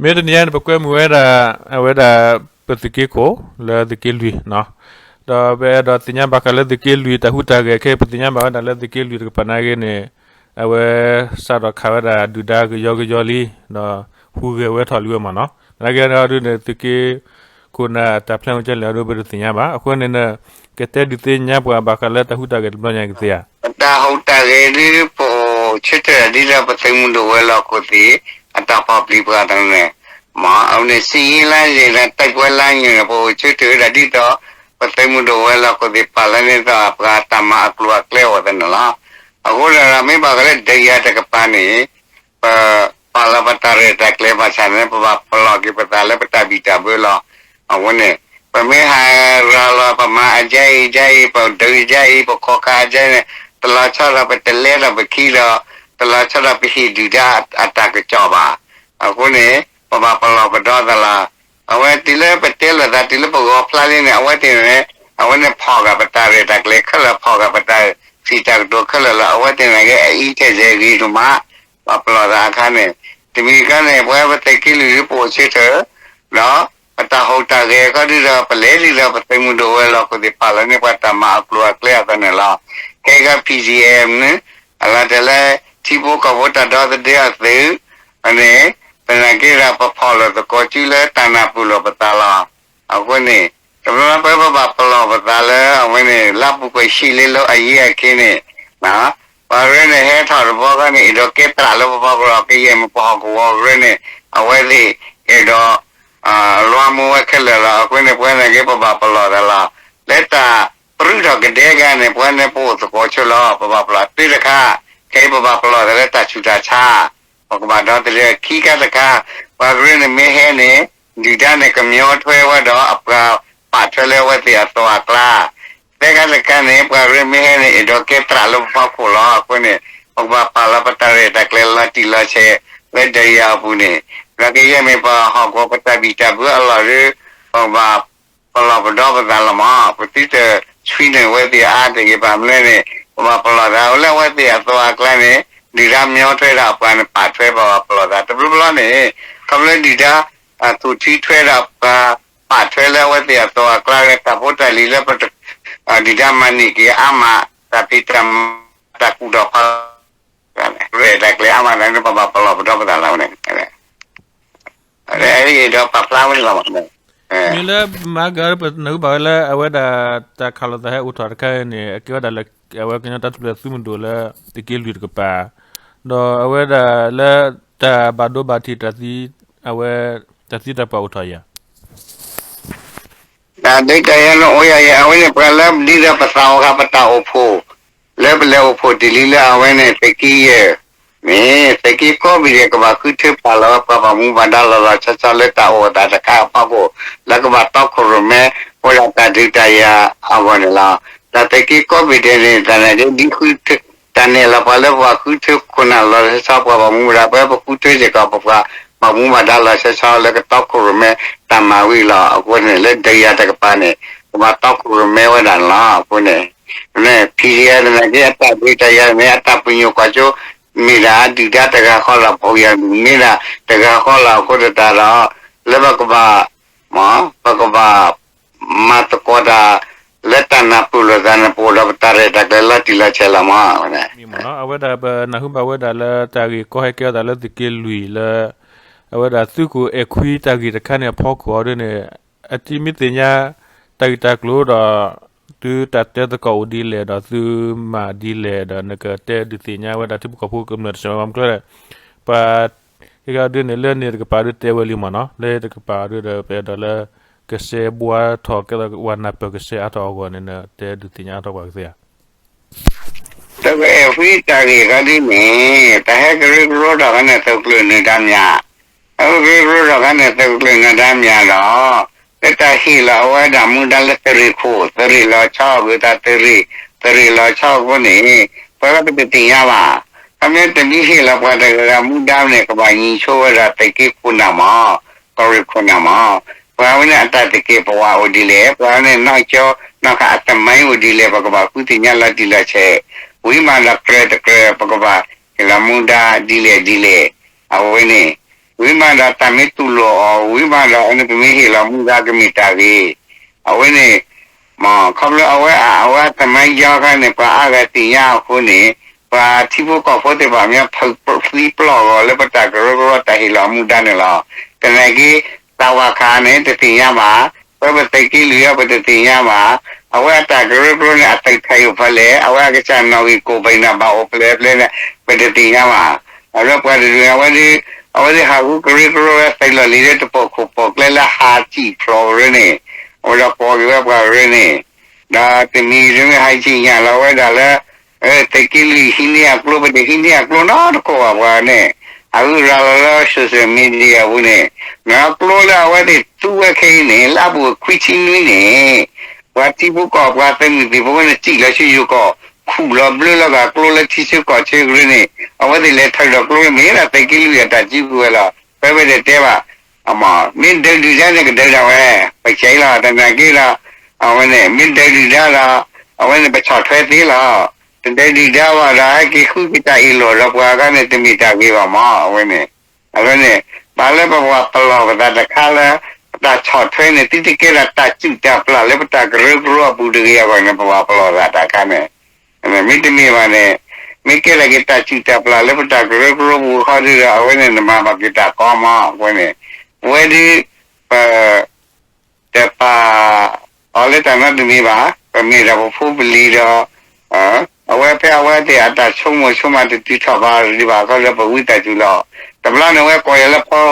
မ့ၢ်တနံၤအံၤန့ၣ် ပကွဲမုာ်ဝဲဒၣ် အဝဲဒၣ် ပသုးက့ခိၣ်လၢသုးက့လွံၢ်နီၤ, ဒီးပအဲၣ်ဒိးသ့ၣ်ညါဘၣ်ဃးလၢသုးက့လွံၢ်တၢ်ဟူးတၢ်ဂဲၤ ခဲအံၤ ပသ့ၣ်ညါဘၣ်ဝဲဒၣ်လၢသုးက့လွံၢ်တကပၤနာ်က့န့ၣ် အဝဲစးထီၣ်ခးဝဲဒၣ်ဒုၣ်ဒါကယီကယီလံ, ဒီးဟူးဂဲၤဝဲထီၣ်လံဝဲမးနီၤ. သနာ်က့ဒုးန့ၣ် သုးက့ခိၣ်နၢ်တၢ်ဖျဲးမုၢ်ကဲလဲၣ်အဒိ ပတသ့ၣ်ညါဘၣ်. အဃိန့ၣ် ကတဲဒုးသ့ၣ်ညါပှၤဘၣ်ဃးလၢတၢ်ဟူးတၢ်ဂဲၤတဘျီညါကသ့ဧါ. တၢ်ဟူးတၢ်ဂဲၤဒုး ပအိၣ်ဆၢထၢၣ်ဒ်လၢပသုးမုၢ်ဒိၣ်ဝဲၤလီၢ်ခိၣ်သ့ၣ် အတၢ်ဖီၣ်ပျံၤပှၤသနၢၣ်, မ့ၢ်အဝဲန့ၣ် စစ်ရေးလမ်းစဉ် လၢတိုက်ပွဲလမ်းညွှန်န့ၣ် ပအိၣ်ဆၢထၢၣ်ဝဲဒၣ်ဒ်သိး ပသုးမုၢ်ဒိၣ်ဝဲၤလီၢ်ခိၣ်သ့ၣ် ပာ်လီၤန့ၢ်သးပှၤတၢ်မၤအကျိၤအကျဲအဂီၢ်သနၢၣ်လီၤ. အဃိဒီး မ့ၢ်ဘၣ်ဃးလၢဒုးယၤတကပၤန့ၣ် ပပာ်လီၤပတၢ်ရဲၣ်တၢ်ကျဲၤဘၣ်ဆၣ်န့ၣ် ပဘၣ်ပလီၢ်က့ၤပသးလၢပတၢ်ဘံၣ်တၢ်ဘၢလီၤ. အဃိန့ၣ် ပမ့ၢ်ဟးရၤလီၤ ပမၤအယါအံၤယါအံၤ ပဒုးယါအံၤ ပခီၣ်ခါအယါအံၤန့ၣ် တလီၤဆီဒီးပတလဲဒီးပခံဒီး တလီၤဆီဒီးပဟ့ၣ်ဒုၣ်ဒါအတၢ်ကစီၣ်ဘၣ်. အဃိန့ၣ် ပဘၣ်ပလီၢ်ပဒီသးလီၤ. အဝဲတုၤလၢပတဲလိာ်သးတုၤလၢပဂီၤဖျါလံန့ၣ် အဝဲသ့ၣ်န့ၣ် အဝဲန့ၣ်ဖီၣ်ဃာ်ပတၢ်ရဲၣ်တၢ်ကျဲၤခဲလၢာ် ဖီၣ်ဃာ်ပတၢ်စံးတၢ်ကတိၤခဲလၢာ်လီၤ. အဝဲသ့ၣ်န့ၣ်က့ အအံၤထဲးဂ့ၤဒိၣ်မး ပှၤပလီၢ်သးအခါန့ၣ် တမံၤတခါန့ၣ် ပဝဲပသုးက့လွံၢ်ဒုးပအိၣ်ဆၢထၢၣ် ဒီးပတၢ်ဟူးတၢ်ဂဲၤအခီဒုးဒီး ပလဲၤဒ်သိးပသုးမုၢ်ဒိၣ်ဝဲၤလီၢ်ခိၣ်သ့ၣ်ပာ်လီၤန့ၢ်ပှၤတၢ်မၤအကျိၤအကျဲအသိးန့ၣ်လီၤ. ခဲအံၤ ပီၣ်ကၠၣ်အ့ၣ် န့ၣ် အလီၤတဲာ်လၢ ထံဖိကီၢ်ဖိတၢ်ဒီသဒၢအသုး န့ၣ် သနာ်က့ဒီး ပဖီၣ်လိာ်သကိးစုလၢတၢ်နၢ်ပၢၢ်လိာ်ပသးလီၤ. အဃိန့ၣ် တဘျီလၢပဝဲပဘၣ်ပလီၢ်ပသးလၢအဝဲန့ၣ် လၢပူၤကွံာ်ဆံးလ့လိအယ့ၢ်အခံန့ၣ် ပှၤကရၢန့ၣ်ဟဲထီၣ်တဘျီဃီန့ၣ် အဲၣ်ဒိးကဲသရၣ်လၢပဖီခိၣ်လီၤ. ကယဲၢ်မ့ၢ်ပဟီၣ်ကဝီၤကရၢန့ၣ် အဝဲသ့ၣ်အဲၣ်ဒိး လွှမ်းမိုးဝဲခဲလၢာ်လီၤ. အဃိန့ၣ် ပဝဲသနာ်က့ ပဘၣ်ပလီၢ်သးလီၤ. လၢတၢ်ပြူထီၣ်ကဒဲကါန့ၣ် ပဝဲန့ၣ်ပအိၣ်သကိးဆိလီၤ. ပဘၣ်ပလီၢ်သုတခါ, ခဲအံၤပဘၣ်ပလီၢ်သးလၢတၢ်ဆူးတၢ်ဆါ ပကဘၣ်ဒီသဒၢခံခါတခါ, ပှၤကရၢန့ၣ်မ့ၢ်ဟဲန့ၣ် ဒုၣ်ဒါန့ၣ်ကမျီထွဲဝဲဒီးအပှၤပာ်ထွဲလၢအဝဲသ့ၣ်အသိးအကျါ သၢခါတခါန့ၣ် ပှၤကရၢမ့ၢ်ဟဲန့ၣ် အဲၣ်ဒိးကဲသရၣ်လၢပဖီခိၣ်လီၤ. အဃိန့ၣ် ပကဘၣ်ပာ်လီၤပတၢ်ရဲၣ်တၢ်ကျဲၤလီၤတံၢ်လီၤဆဲး လၢဒုးယၤအပူၤန့ၣ် သနာ်က့ယဲၢ်မ့ၢ်ပဟီၣ်ကဝီၤပတၢ်ဘံၣ်တၢ်ဘၢအလီၢ်ဒီး ပကဘၣ်ပလီၢ်ပဒီပသးလီၤမး. ပသုတဆှံန့ၢ်အဝဲသ့ၣ်အါတဂ့ၤဘၣ်မနုၤလဲၣ်န့ၣ် ပဘၣ်ပလီၢ်သး အိၣ်လၢအဝဲသ့ၣ်အသိးအကျါန့ၣ် ဒုၣ်ဒါမျီထွဲဒီးအပှၤန့ၣ်ပာ်ထွဲ ပဘၣ်ပလီၢ်သး တဘျီဘျီန့ၣ် ခီဖျိလၢဒုၣ်ဒါ သူၣ်ထံထွဲဒီးပှၤပာ်ထွဲလၢအဝဲသ့ၣ်အသိးအကျါ တၢ်ဖိတၢ်လံၤလၢ ဒုၣ်ဒါမၤန့ၢ်က့ၤအါမး တၢ်ဖံးတၢ်မၤ တၢ်ကူၣ်ထီၣ်ဖး ရဲၣ်တၢ်ကျဲၤအါမးန့ၣ် ပဘၣ်ပလီၢ်ပဒီပသးလီၤန့ၣ် ဒီးပာ်ဖျါဝဲန့ၣ်လီၤ. မ့ၢ်လၢမၤကၤ ပနၢ်ဟူဘၣ်ဝဲလၢအဝဲဒၣ် တၢ်ခးလိာ်သးဟဲအိၣ်ထီၣ်တခါအံၤန့ၣ် အကဲဝဲဒၣ်လၢ အဝဲကညီတၢ်ထူၣ်ဖျဲးသုးမုၢ်ဒိၣ်လၢ သုးက့လွံၢ်တကပၤ ဒီးအဝဲဒၣ်လၢ တၢ်ဘၣ်ဒိဘၣ်ထံးတၢ်သံ အဝဲ တၢ်သံတၢ်ပှၢ်အိၣ်ထီၣ်ဧါ. တၢ်ဒုးတၢ်ယၤန့ၣ်အိၣ်ယၤယၤ အဝဲန့ၣ် ပှၤလၢဒ်သိးပသးအိၣ်ဃာ်ပတၢ်အိၣ်ဖှိၣ် လၢပလဲၤအိၣ်ဖှိၣ်တ့ၢ်လံလၢအဝဲန့ၣ် သုးက့ယဲၢ် မ့ၢ်သုးက့ကိးဘ့ၣ်ဒဲး ကဘၣ်ဃုထၢပာ်လီၤဝဲပှၤဘၣ်မူဘၣ်ဒါလီၤလီၤဆီဆီလၢတၢ်အိၣ်အသးတခါအဖီခိၣ် လၢကဘၣ်တီခိၣ်ရိၣ်မဲ အိၣ်ဒၣ်တၢ်ဒုးတၢ်ယၤအဂီၢ်န့ၣ်လီၤ. ဒီးသုးက့ကိးဘ့ၣ်ဒဲးန့ၣ် တၢ်န့ၣ်ဒ် ဒ်ဃုထၢ တၢ်န့ၣ်လီၤ ပှၤလၢပှၤဃုထၢခိၣ်နၢ်လီၤလီၤဆီဆီ ပှၤဘၣ်မူဘၣ်ဒါ ပဝဲပဃုထၢစ့ၢ်ကီး ပပှၤဘၣ်မူဘၣ်ဒါလီၤဆီဆီလၢကတီခိၣ်ရိၣ်မဲတၢ်မၤဝံၤလီၤ. အဃိန့ၣ် လၢဒုးယၤတကပၤန့ၣ် ကဘၣ်တီခိၣ်ရိၣ်မဲဝဲဒၣ်န့ၣ်လီၤ. အဃိန့ၣ် PDF သနာ်က့ အတၢ်ဒုးတၢ်ယၤန့ၣ် အတၢ်ပညိၣ်ကွၢ်စိ မ့ၢ်ဒၣ်ဒုၣ်ဒါတဂၤဃီလီၤ ပူၤယၤမ့ၢ်ဒၣ်တဂၤဃီလီၤ. အဃိသတးဒီး လၢပကဘၣ် ပကဘၣ် မၤသကိးတၢ် လၢတၢ်နၢ်ပၢၢ်လိာ်သးန့ၣ် ပအိၣ်ဒီးပတၢ်ရဲၣ်တၢ်ကျဲၤလီၤတံၢ်လီၤဆဲးလီၤမး. မ့ၢ်မ့ၢ်နီၤ အဝဲဒၣ်ပနၢ်ဟူဘၣ်ဝဲဒၣ်လၢတၢ်ဂ့ၢ်ကီဟဲကဲထီၣ်သးလၢသုးက့လွံၢ်လၢ အဝဲဒၣ်သုးခိၣ်အဲၣ်ခွံတၢ်ဂ့ၢ်တခါန့ၣ်အဖီခိၣ်အီၤဒ်န့ၣ် အသုမ့ၢ်သ့ၣ်ညါ တၢ်ဂ့ၢ်တၢ်ကျိၤဒီး သုတၢ်တဲသကိးအိၣ်ဒ်လဲၣ်ဒီး သုမၤဒ်လဲၣ်ဒီး နကတဲဒုးသ့ၣ်ညါဝဲဒၣ်ထံဖိကီၢ်ဖိကမျၢၢ်တစဲးမး မ့ၢ်ကျဲ ပှၤ ကဲကဒ်န့ၣ် လၢန့ၣ်တကပၤဒုးတဲဝဲလံမ့ၢ်နီၤ လၢတကပၤဒုးဒီး ပအဲၣ်ဒိးလၢ ကစဲးဘှါထီၣ်ကဲသိးဝဲနၢ်ပၢၢ်ကစဲးအါထီၣ်အဂီၢ်န့ၣ် နတဲဒုးသ့ၣ်ညါအါထီၣ်ပှၤကသ့ဧါ. သုးခိၣ်အဲၣ်ခွံတၢ်ဂ့ၢ်ခီဒ်န့ၣ် တၢ်ဟဲကရၢကရိထီၣ်ခါန့ၣ် သုးခိၣ်ကျၢၢ်နၢၤဒါမၠး ဟဲကရၢကရိထီၣ်ခါန့ၣ် သုးခိၣ်ကျၢၢ်နၢၤဒါမၠးဒီး လၢတၢ်ဟ့ၣ်လီၤအဝဲဒၣ်မူဒါလၢသုးရ့ၣ်ခိၣ် သုးရ့ၣ်လီၤဆီ ဂုၤသးသုးရ့ၣ် သုးရ့ၣ်လီၤဆီအဃိန့ၣ် ပဝဲပတသ့ၣ်ညါဘၣ်. ခီဖျိတမ့ၢ်ဟ့ၣ်လီၤပှၤတဂၤဂၤမူဒါန့ၣ် ကဘၣ်ညံဆိဝဲဒၣ်သုးက့ခိၣ်နၢ်မး ကီၢ်ရ့ၣ်ခိၣ်နၢ်မး ပှၤဝဲန့ၣ်အတၢ်သကဲးပဝးအိၣ်ဒ်လဲၣ် ပှၤဝဲန့ၣ် နီၢ်ကၠီနီၢ်ခးအသမိုင်းအိၣ်ဒ်လဲၣ် ပကဘၣ်ဃုသ့ၣ်ညါလီၤတံၢ်လီၤဆဲး ဝံၤမးဒီးကြၢးတကြၢး ပကဘၣ်ဟ့ၣ်လီၤမူဒါဒ်လဲၣ်ဒ်လဲၣ် အဝဲန့ၣ် ဝံၤမးဒီးတၢ်မ့ၢ်တူၢ်လိာ်အီၤ ဝံၤမးဒီးအန့ၣ် ပမ့ၢ်ဟ့ၣ်လီၤမူဒါကမ့ၢ်တၢ်ဂ့ၤ, အဝဲန့ၣ် ခီဖျိအဝဲအ အဝဲအသမိုင်းကြောင်းအခါန့ၣ် ပှၤအါဂၤသ့ၣ်ညါအဃိန့ၣ် ပှၤထံဖိကီၢ်ဖိသ့ၣ်တဖၣ်မ့ၢ်ဖုးသံပျီၢ်အဂီၢ်လၢပတၢ်ကရၢကရိတၢ်ဟ့ၣ်လီၤမူဒါန့ၣ်လီၤ. သနာ်က့ သးဝၤခးန့ၣ် တသ့ၣ်ညါဘၣ်, ပဝဲပသုးက့လွံၢ်အံၤ ပတသ့ၣ်ညါဘၣ်, အဝဲအတၢ်ကရၢကရိန့ၣ် အသုးခးအိၣ်ဖဲလဲၣ်, အဝဲအကစၢ်နီၣ်ဂံၢ်ကိၢ်ပနၢ်ဘၣ်အိၣ်ဖဲလဲၣ်ဖဲလဲၣ်န့ၣ် ပတသ့ၣ်ညါဘၣ်. အဝဲပှၤတဒုန့ၣ် အဝဲ အဝဲသ့ၣ်ဟးဃုကရၢကရိဝဲသုးလီၢ်လံၤလၢတပိာ်ခိၣ်ပိာ်ကျဲလၢဟးစံၣ်ဖျိးကရၢန့ၣ်, အဝဲဒီးကိးက့ၤဝဲပှၤကရၢန့ၣ်, ဒီးတမံၤတမ့ၢ်ဟးစံၣ်ညါလီၤဝဲဒၣ်လၢ သုးက့လွံၢ်ဟံးန့ၢ်အကျိ ပတဟံးန့ၢ်အကျိနီတခိၣ်ဘၣ်ပှၤန့ၣ်, အဂုၤအဂၤလီၤလၢ social media အပူၤန့ၣ်, ကျိလၢအဝဲသ့ၣ်သူဝဲခဲအံၤန့ၣ် လၢအပူၤအခွံဆံနွံန့ၣ် ပှၤထံဖိကီၢ်ပှၤသုးမုၢ်သံၣ်ဘိန့ၣ် စံၣ်လီၤဆူယိၤကီၢ် ခူၣ်လီၤဘျၢလီၤဂာ်ကျိလၢထံဆၢကီၢ်ဆၢကရၢန့ၣ်, အဝဲသ့ၣ်လဲၤထၢဒီးကျိန့ၣ် မ့ၢ်ဒၣ်သုးက့လွံၢ်အတၢ်စုကဝဲၤလီၤ. ဖဲဝဲတတဲဘၣ် မ့ၢ်ဒုးဒုၣ်ဒါန့ၣ် ကဒုးဒၣ်ဝဲ, ပကဲအံၤလီၤ. သနာ်က့ဒီး အဝဲန့ၣ် မ့ၢ်ဒုးဒုၣ်ဒါဒီး အဝဲန့ၣ် ပဆီၣ်ထွဲသ့လီၤ. တဒုးဒုၣ်ဒါဘၣ်ဒီး ဟဲက့ၤဃုက့ၤတၢ်အ့ၣ်လိာ်ဒီးပှၤအခါန့ၣ် တမ့ၢ်တၢ်ဂ့ၤဘၣ်မး အဝဲန့ၣ်. အဝဲန့ၣ် ဘၣ်လၢပပှၤပလီၢ်ပသးတခါလၢ ပတၢ်ဆီၣ်ထွဲန့ၣ် သုတကဲဒၣ်တၢ်စုၣ်တၢ်ပျၢ်လၢပတၢ်ကရၢကရိအပူၤတဂ့ၤအဂီၢ်န့ၣ် ပပှၤပလီၢ်သးတခါန့ၣ် မ့တမ့ၢ်ဘၣ်န့ၣ် မ့ၢ်ကဲထီၣ်က့ၤတၢ်စုၣ်တၢ်ပျၢ်လၢပတၢ်ကရၢကရိပူၤအခီဒုဒီး အဝဲန့ၣ် နမၤဘၣ်က့ၤတၢ်ကီမး အဝဲန့ၣ်. ပဝဲဒု ပ တပာ်အီၤလၢတၢ်နီတမံၤဘၣ်. ပမ့ၢ်ဒၣ်ပဖိပလံၤဒီး အဝဲဖဲအဝဲသ့ၣ်အတၢ်ဆိကမိၣ်ဆိကမးတတုၤထီၣ်ဘၣ်ဒံးဘၣ်အဃိဒီး ပဝံသးစူၤလီၤ. တဘျီန့ၣ် အဝဲကိးယၤလၢဖီ,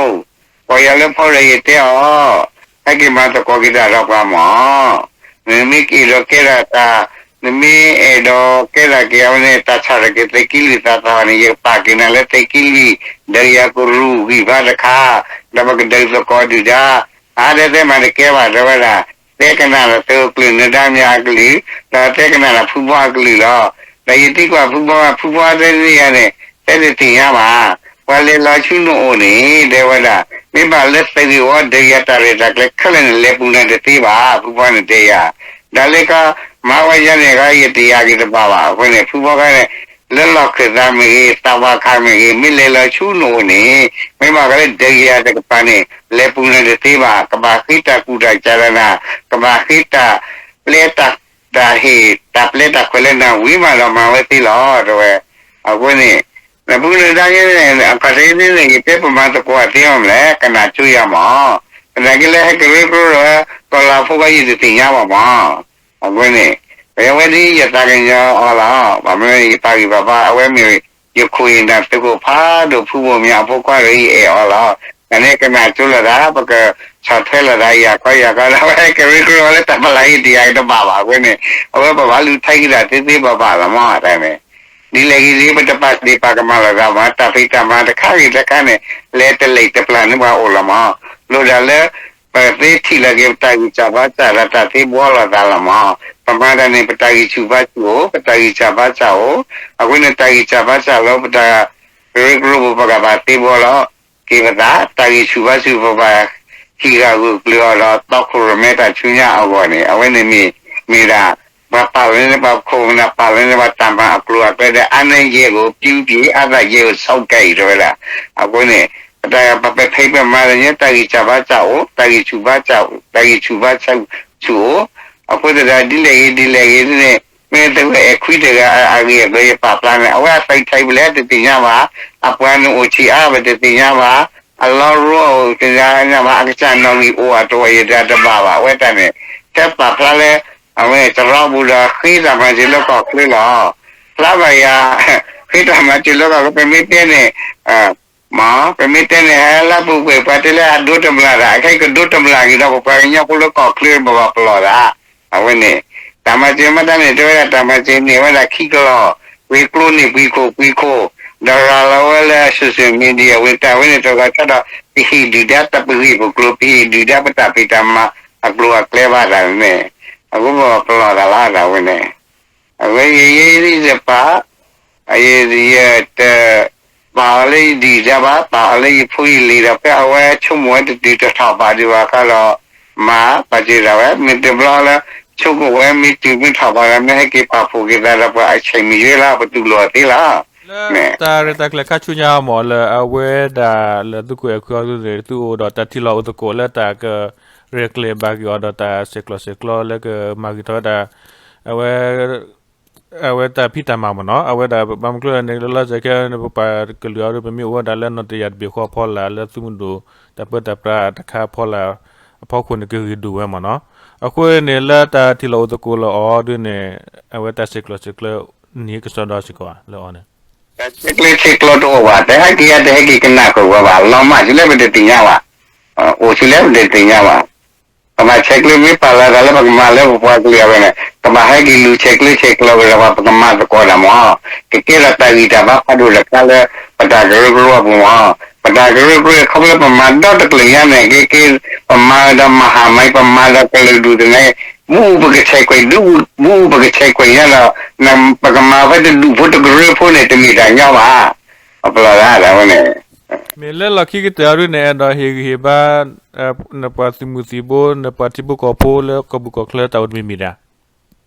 ကိးယၤလၢဖီဒီးယတဲအီၤ, ဟဲက့ၤမၤသကိးက့ၤတၢ်ဒီးပှၤမး နမ့ၢ်ကအဲၣ်ဒိးကဲထီၣ်တၢ်, နမ့ၢ်အဲၣ်ဒိးကဲထီၣ်က့ၤအဝဲန့ၣ် တၢ်ဆီၣ်ထီၣ်က့ၤသုးက့လွံၢ်သးသီန့ၣ် ယကပာ်က့ၤနၤလၢသုးက့လွံၢ် ဒီးယၤကရူၢ်ဂံၢ်ဘါတခါ, ဒီးပကဒုးသကိးဒုၣ်ဒါ, အါဒဲးသဲမၤတကဲဘၣ် တဲဝဲဒၣ်, တဲကနၣ်ဒီးသုးကျၢၢ်နၢၤဒါမၠးအကလုၢ်, ဒီးတဲကနၣ်ဒီးဖုဘီအကလုၢ်လီၤ. ဒီးယသံကွၢ်ဖုဘီ, ဖုဘီတဲန့ၢ်ယၤန့ၣ် တဲတသ့ၣ်ညါဘၣ်. ပှၤလဲၤလီၤဆူနအိၣ်န့ၣ် တဲဝဲဒၣ်, မ့ၢ်ဘၣ်လၢသုးဂ့ၢ်ဝီဒီးယၤတၢ်ရဲၣ်တၢ်ကျဲၤခဲလၢာ်န့ၣ် လဲၤပူၤနၤတသ့ဘၣ် ဖုဘီန့ၣ်တဲယၤ. ဒီးလၢက မၤဝဲယၤန့ၣ် ယတယာ်က့ၤတဘၣ်ဘၣ်. အဃိန့ၣ် ဖုဘီခါန့ၣ် လၢလီၢ်ခၢၣ်သးမ့ၢ်ဂ့ၤ, သးဝၤခးမ့ၢ်ဂ့ၤ, မ့ၢ်လဲၤလီၤဆူနအိၣ်န့ၣ် မ့ၢ်ဘၣ်ကလၢဒီးယၤတကပၤန့ၣ် လဲၤပူၤနၤတသ့ဘၣ်. ကဘၣ်ဃ့တၢ်ကူၣ်တၢ်စးဒီးနၤ, ကဘၣ်ဃ့တၢ်ပျဲတၢ်, တၢ်ဟ့ၣ်တၢ်ပျဲတၢ်ခွဲးလၢနၤ ဝံၤမးဒီးမၤဝဲသ့လီၤ တဲဝဲ. အဃိန့ၣ် နပုၢ်နဒါန့ၣ် အခီၣ်ထံးန့ၣ် ယတဲပမၤသကိးသ့မးလဲၣ် ကနၣ်ကၠိယၤမး, သနာ်က့လၢဟဲကရၢကရိဒီး ကီၢ်လၤဖိဘၣ်ယတသ့ၣ်ညါဘၣ်မး. အဃိန့ၣ် ပဝဲဒ်ယသးကညီၤအီၤလီၤ. ဘၣ်မနုၤယပာ်ဂံၢ်ပာ်ဘါ အဝဲမ့ၢ်ယခိၣ်ယနၢ်သုးခိၣ်ဖးဒိၣ်ဖုဘိၣ်မၠးအဖိခွါဒီး ယအဲၣ်အီၤလီၤ. နန့ၣ်ကနၣ်ကၠိလိာ်သး ပကဆီၣ်ထွဲလိာ်သးယၤခီယၤခီဒီး အဝဲကရၢကရိလၢတၢ်ပလၢ်ယတယာ်က့ၤတဘၣ်ဘၣ်. အဃိန့ၣ် အဝဲပဘၣ်လူၤထဲက့ၤတၢ်သ့သ့ဘၣ်ဘၣ်လီၤမး တၢ်န့ၣ် ဒ်လဲၣ်ဂ့ၤဒ် ပတပာ်ဒ့ၣ်ပာ်ကမၣ်လိာ်သးမး, တၢ်ဖံးတၢ်မၤတခါဂ့ၤတခါန့ၣ် လဲၤတလံာ်တပျၢ်န့ၢ်ပှၤအိၣ်လီၤမး. လိၣ်ဒၣ်လၢ ပသ့ထံၣ်လိာ်က့ၤပတၢ်ဂံၢ်စၢ်ဘါစၢ်ဒီးတၢ်သ့ဘှီလိာ်သးလီၤမး. ပမၤတၢ်န့ၣ် ပတၢ်ဂံၢ်ဆူၣ်ဘါဆူၣ်အိၣ်, ပတၢ်ဂံၢ်စၢ်ဘါစၢ်အိၣ်, အဃိန့ၣ် တၢ်ဂံၢ်စၢ်ဘါစၢ်လၢပတၢ်ကရၢကရိပူၤ ပကဘၣ်သ့ဘှီလီၤက့ၤပသး, တၢ်ဂံၢ်ဆူၣ်ဘါဆူၣ်ပဘၣ်ဟံးဂၢၢ်ဂုာ်ကျၢၤအီၤဒီး သီခိၣ်ရိၣ်မဲတၢ်ဆူညါအဂီၢ်န့ၣ် အဝဲန့ၣ်မ့ၢ် မ့ၢ်ဒၣ် ပှၤပာ်လီၤန့ၢ်ပှၤခိၣ်နၢ် ပာ်လီၤန့ၢ်ပှၤတၢ်မၤအကျိၤအကျဲဒီး အားနည်းယဲၢ်ကို ပြုပြင်, အားသာယဲၢ်ကို စောင့်ကြည့် တဲဝဲဒၣ်. အဃိန့ၣ် ပတၢ်ပဖဲအံၤပမၤတၢ်န့ၣ် တၢ်ဂံၢ်စၢ်ဘါစၢ်အိၣ်, တၢ်ဂံၢ်ဆူၣ်ဘါစၢ်အိၣ်, တၢ်ဂံၢ်ဆူၣ်ဘါဆူၣ်အိၣ်. အဃိသတးဒ်လဲၣ်ဂ့ၤဒ်လဲၣ်ဂ့ၤန့ၣ် မ့ၢ်သုဝဲအဲၣ်ခွံတဂၤအဂ့ၢ်အကျိၤယပာ်ဖျါန့ၣ် အဝဲအသးထံၣ်ပလဲၣ်တသ့ၣ်ညါဘၣ်, အပှၤန့ၣ်အိၣ်ဆံးအါပတသ့ၣ်ညါဘၣ်, အလီရိအိၣ်တသ့ၣ်ညါဘၣ်, အကစၢ်နီၣ်ဂံၢ်အိၣ်အတအိၣ်ယတၢ်တဘၣ်ဘၣ်. အဝဲတၢ်န့ၣ် ထဲပာ်ဖျါလၢ အဝဲတရီပူၤဒီးဃ့တၢ်မၤစၢၤလၢကီၢ်ချၢလီၤ. ဖျါဘၣ်ယၤ ဃ့တၢ်မၤစၢၤလၢကီၢ်ချၢ ပမ့ၢ်တဲန့ၣ် မ့ၢ် ပမ့ၢ်တဲန့ၣ် ဟဲလၢပူၤကွံာ် ပှၤတဲလၢအဒိတမျၢ်တၢ် အခဲအံၤကဒိတမျၢ်က့ၤဒီး ပပှၤကညီဖိလၢကီၢ်ချၢပဘၣ်ပလီၢ်သး. အဝဲန့ၣ် တၢ်မၤစၢၤမ့ၢ်တၢ်န့ၣ် တဲဝဲဒၣ်တၢ်မၤစၢၤန့ၣ် အဝဲဒၣ်ခံကလီၢ်, ဝံၤကျိန့ၢ်ပှၤခိၣ်ပှၤခိၣ်, ဒီးရၤလီၤဝဲလၢ social media ဝံၤတၢ်ဝဲန့ၣ် တဂၤဆၢဒီး ပဟ့ၣ်ဒုၣ်ဒါတၢ်ပဂ့ၢ်ပကျိၤ ပဟ့ၣ်ဒုၣ်ဒါပတၢ်ဖံးတၢ်မၤအကျိၤအကျဲဘၣ်တၢ်န့ၣ် အဃိပဘၣ်ပလီၢ်သးလီၤ တၢ်ဝဲန့ၣ် အဝဲယဲယဲတပာ် ယတပာ်အီၤလၢယဒုၣ်ဒါဘၣ်, ပာ်အီၤလၢယဖိယလံၤဒီး ဖဲအဝဲဆိကမိၣ်ဝဲတတုၤတထီၣ်ဘၣ်ဒံးဘၣ်အခါဒီး မၤပာ်စၢၤဒၣ်ဝဲ မ့ၢ်တဘျီလၢ ဆိကမိၣ်ဝဲမ့ၢ်တုၤမ့ၢ်ထီၣ်ဘၣ်ဒီး မ့ၢ်ဟဲက့ၤပာ်ဖှိၣ်က့ၤသးဒီးပှၤအဆဲးမံၤယွဲလီၤ ပတူၢ်လိာ်သ့လီၤ. လၢတၢ်ရဲၣ်တၢ်ကျဲၤခါဆူညါမ့ၢ်လၢအဝဲဒၣ်လၢသုးခိၣ်အဲၣ်ခွံအီၤသုန့ၣ် သုအိၣ်ဒီးတၢ်ထံၣ်လိာ်အိၣ်သကိးလၢတၢ်ကရဲၣ်ကျဲၤဘၣ်က့ၤအီၤဒီးတၢ်ဆဲးကျိးဆဲးကျၢလၢက မၤဂ့ၤထီၣ်ဝဲဒၣ် အဝဲ အဝဲတၢ်ဖံးတၢ်မၤမ့ၢ်နီၤ အဝဲဒၣ်ဘၣ်မနုၤကျိၤန့ၣ် လၢလီၤစဲးခဲန့ၣ် ပပှၤကလုာ်အံၤဒ် ပမ့ၢ်အိၣ်ဝဲဒၣ်လၢနီၣ်တယၢ်တဘ့ၣ်ဃီအဖီလာ် လၢသုးမုၢ်ဒိၣ်တၢ်ပၢတၢ်ပြးတခါအဖီလာ် အဖီခိၣ်န့ၣ် ကဂ့ၤဒိၣ်ဝဲမ့ၢ်နီၤ. အဃိန့ၣ် လၢတၢ်ထံၣ်လိာ်အိၣ်သကိးလၢအီၤဒ်န့ၣ် အဝဲတၢ်ဆဲးကျိးဆဲးကျၢ နံၤကစီဒီစ့ၢ်ကီးလၢအီၤန့ၣ် ဆဲးကျိးဆဲးကျၢတအိၣ်ဘၣ် တဟဲက့ၤယါ တဟဲက့ၤကနၣ်ဃုာ်ဝဲဘၣ် လီၤမၢ်ဆူလဲၣ်ပတသ့ၣ်ညါဘၣ် အိၣ်ဆူလဲၣ်ပတသ့ၣ်ညါဘၣ် ပဘၣ်ဆဲးကျၢမ့ၢ်ပာ်လီၤသးလၢပကမၤလၢပပှၤကလုာ်အဂီၢ်န့ၣ် ကဘၣ်ဟဲက့ၤလူၤဆဲးကျၢဆဲးကျိးက့ၤဒီးပှၤ ပကမၤသကိးတၢ်မ့ၢ် ကကဲထီၣ်တၢ်ဂံၢ်တၢ်ဘါဖးဒိၣ်တခါလၢ ပတၢ်ကရၢကရိအပူၤမ့ၢ် ပတၢ်ကရၢကရိခီဖျိလၢပမၤဒီတကလုာ်ညါန့ၣ် ကဲက့ၤ ပမၤဒီးမၤဟါမံၤ ပမၤဒီးကလုာ်ဒူၣ်သန့ မ့ၢ်ပကဆဲးကွံာ်ဒ် မ့ၢ်ပကဆဲးကွံာ်ညါဒီး ပကမၤဖဲတဒူၣ်ဖိတကရၢဖိန့ၣ် တမ့ၢ်တၢ်ညီဘၣ် အပလီၢ်ဒၣ်ဝဲန့ၣ် မ့ၢ်လၢလီၢ်ခံကတၢၢ်အံၤဒ်န့ၣ် အဲၣ်ဒိးဟ့ၣ်ဂံၢ်ဟ့ၣ်ဘါ နပှၤသုးမုၢ်သံၣ်ဘိ နပှၤထံဖိကီၢ်ဖိလၢကီၢ်ပူၤကီၢ်ချၢတၢ်အိၣ်တမံၤ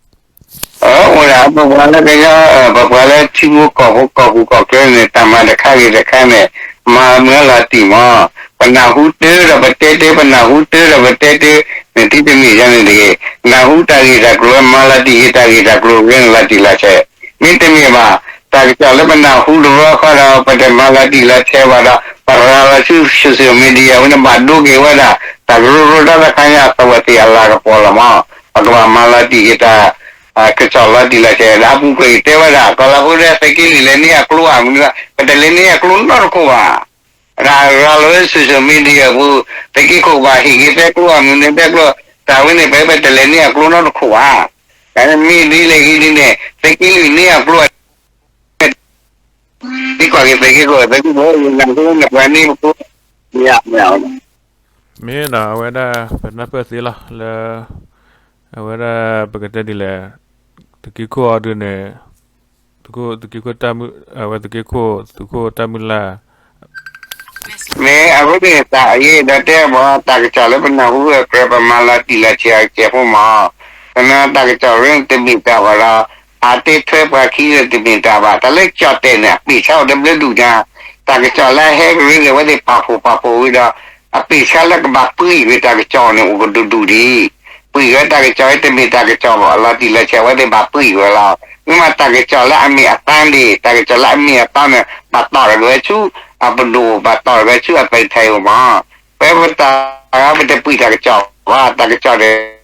မံၤဒၣ် အိၣ်ဒၣ် ပပှၤလၢကညီ ပပှၤလၢထံဖိကီၢ်ဖိကီၢ်ပူၤကီၢ်ချၢန့ၣ် တၢ်မၤတခါဂ့ၤတခါန့ၣ် မၤမုာ်လီၤတံၢ်မး ပနၢ်ဟူတ့ၢ်ဒီးပတဲတ့ၢ် ပနၢ်ဟူတ့ၢ်ဒီးပတဲတ့ၢ် နထံၣ်တမ့ၢ်ယါန့ၣ်တဂ့ၤ နၢ်ဟူတၢ်ဂ့ၢ်တၢ်ကျိၤဝဲ မၤလီၤတံၢ်ဂ့ၤတၢ်ဂ့ၢ်တၢ်ကျိၤဂ့ၤန့ၣ် လီၤတံၢ်လီၤဆဲး မ့တမ့ၢ်ဘၣ် တၢ်ကစီၣ်လၢပနၢ်ဟူတဘျီဃီဒီး ပတမၤလီၤတံၢ်လီၤဆဲးဘၣ်ဒီး ပရၤလီၤဆူ social media ဝဲန့ၣ် ဘၣ်ဒိက့ၤဝဲဒၣ် တၢ်ကရၢကရိတၢ်တခါညါအသဝဲသ့ၣ်အလၤကပီၤလီၤမး ပကဘၣ်မၤလီၤတံၢ်ဂ့ၤတၢ် ကစီၣ်လီၤတံၢ်လီၤဆဲး ဒီးအပူၤကွံာ်တဲဝဲဒၣ် ကီၢ်လၤဖိဒီးသုးက့လွံၢ်လဲၤန့ၢ်အကျိအမနုၤ ပတလဲၤန့ၢ်အကျိနီတခိၣ်ဘၣ် ရၤလီၤလၢ social media အပူၤ သုးက့ခိၣ်ဘၣ်ဟ့ၣ်က့ၤသဲကျိအမနုၤသဲကျိ တၢ်ဝဲန့ၣ် ပပတလဲၤန့ၢ်အကျိနီတခိၣ်ဘၣ် တၢ်မ့ၢ်ဒ်လဲၣ်ဂ့ၤဒ်န့ၣ် သုးက့လွံၢ်န့ၢ်အကျိ သံကွၢ်က့ၤသုးက့ခိၣ် သုးက့ခိၣ် နၤကျိနပှၤန့ၢ်အကျိ မ့ၢ်နီၤ အဝဲဒၣ် ပနၢ်ပၢၢ်သ့လီၤ လၢ အဝဲဒၣ် ပကတဲဒ်လဲၣ် သုးက့ခိၣ်အီၤဒ်န့ၣ် သုးက့ခိၣ်တၢ်မုၢ် အဝဲသုးက့ခိၣ် သုးခိၣ်တၢ်မုၢ်လၢ် မ့ၢ်အဃိန့ၣ် တၢ်အယဲၢ်ဒီးတဲဘၣ် တၢ်ကစီၣ်လၢပနၢ်ဟူအကြၢး ပမၤလီၤတံၢ်လီၤဆဲးအကဲးဖိမး ကနၣ်တၢ်ကစီၣ်ရ့တမ့ၢ်တၢ်ဘၣ်ဒီး ဟးတဲထွဲပှၤခံဒီးတမ့ၢ်တၢ်ဘၣ် တၢ်လၢကၠီၣ်တဲာ်န့ၣ် အပ့ၢ်ဆါအိၣ်တဘျၢဒူၣ်ညါ တၢ်ကစီၣ်လၢအဟဲကရၢန့ၣ် အဝဲသ့ၣ်ပာ်ဖှိၣ်ပာ်ဖှိၣ်ဝံၤဒီး အပ့ၢ်ဆါလၢကဘၣ်ပှံၢ်ကွံာ်တၢ်ကစီၣ်န့ၣ် အိၣ်ကဒူၣ်ဒူၣ်ဒံး ပှံၢ်ကွံာ်တၢ်ကစီၣ်တမ့ၢ်တၢ်ကစီၣ်ဘၣ် အလီၤတံၢ်လီၤဆဲး အဝဲသ့ၣ်ဘၣ်ပှံၢ်ကွံာ်ဝဲလီၤ မ့ၢ်မးတၢ်ကစီၣ်လၢအမ့ၢ်အသါန့ၣ် တၢ်ကစီၣ်လၢအမ့ၢ်အသါန့ၣ် ဘၣ်တီၣ်ထီၣ်က့ၤဝဲဆူ အပဒိၣ် ဘၣ်တီၣ်ထီၣ်က့ၤဆူအပတထံးအံၤမး ပဝဲပတၢ် ပတပှံၢ်တၢ်ကစီၣ်ဘၣ် တၢ်ကစီၣ်ဒီး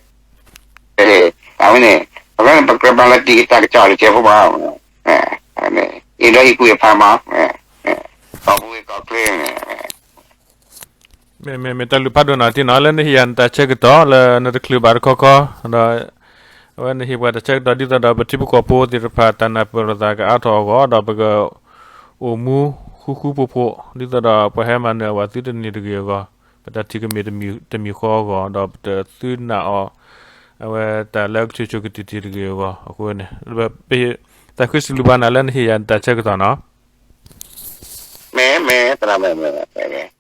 အဝဲန့ၣ် အဃိန့ၣ် ပကြၢးမၤလီၤတံၢ်က့ၤတၢ်ကစီၣ်တစဲးဖိဘၣ် အံၤဒီးဟံၣ်ကူၣ်အဖးမး ကီၢ်ပူၤကီၢ်ချၢန့ၣ် မ့မ့ၢ်တၢ်လုၢ်ဖးဒိၣ်နီၢ်တံၢ်နီၤ လၢနဟ့ၣ်ယၤနတၢ်ဆၢကတီၢ်လၢနတချုးဘၣ်တခီခီ ဒီး အဝဲနဟ့ၣ်ပှၤတၢ်ဆၢကတီၢ် ဒ်သိးဒီးပထံပကီၢ်ဖိသ့ၣ်တဖၣ် တၢ်နၢ်ပၢၢ်လိာ်သးကအါထီၣ်အဂီၢ် ဒီးပကအိၣ်မူဃူဃူဖိးဖိး ဒ်သိးဒီးပှၤဟဲမၤနၢၤအဝဲသုတန့ၢ်တဂ့ၤအဂီၢ် ပတၢ်ထံၣ်ကမ့ၢ်တမံၤဃီအဂီၢ် ဒီးပတသုနာ်အီၤ အဝဲတၢ်လၢကဆိၣ်ဆိၣ်ကတံာ်တံာ်တဂ့ၤအဂီၢ် အဃိန့ၣ် တၢ်ဃ့စံးဘျုးဘၣ်နၤလၢနဟ့ၣ်ယၤနတၢ်ဆၢကတီၢ်နီၤ မ့ၢ်မ့ၢ်သရၣ်မ့ၢ်မ့ၢ်